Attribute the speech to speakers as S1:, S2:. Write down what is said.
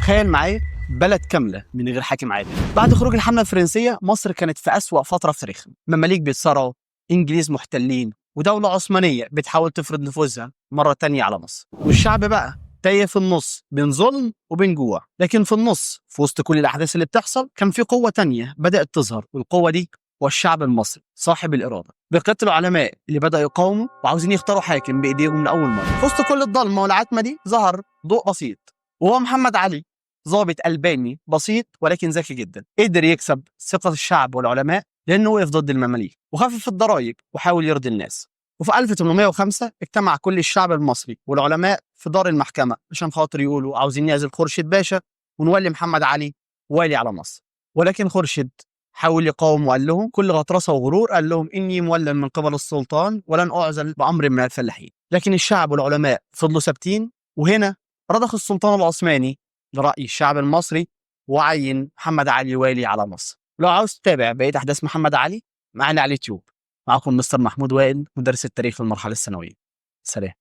S1: تخيل معايا بلد كاملة من غير حاكم عادل. بعد خروج الحملة الفرنسية مصر كانت في أسوأ فترة في تاريخها. مماليك بيتصارعوا، إنجليز محتلين، ودولة عثمانية بتحاول تفرض نفوذها مرة تانية على مصر. والشعب بقى تايه في النص بين ظلم وبين جوع. لكن في النص، في وسط كل الأحداث اللي بتحصل، كان في قوة تانية بدأت تظهر، والقوة دي هو الشعب المصري صاحب الإرادة، بقيادة العلماء اللي بدأوا يقاوموا وعاوزين يختاروا حاكم بإيديهم لأول مرة. في وسط كل الضلمة والعتمة دي ظهر ضوء بسيط، وهو محمد علي، ضابط ألباني بسيط ولكن ذكي جدا، قدر يكسب ثقة الشعب والعلماء لأنه وقف ضد المماليك وخفف الضرائب وحاول يرضي الناس. وفي 1805 اجتمع كل الشعب المصري والعلماء في دار المحكمة عشان خاطر يقولوا عاوزين نعزل خورشيد باشا ونولي محمد علي والي على مصر. ولكن خورشيد حاول يقاوم وقال لهم كل غطرسة وغرور، قال لهم إني مولى من قبل السلطان ولن أعزل بأمر من الفلاحين. لكن الشعب والعلماء فضلوا ثابتين، وهنا رضخ السلطان العثماني لرأي الشعب المصري وعين محمد علي والي على مصر. لو عاوز تتابع بقية أحداث محمد علي معنا على اليوتيوب. معكم مستر محمود وائل، مدرس التاريخ في المرحلة الثانوية. سلام.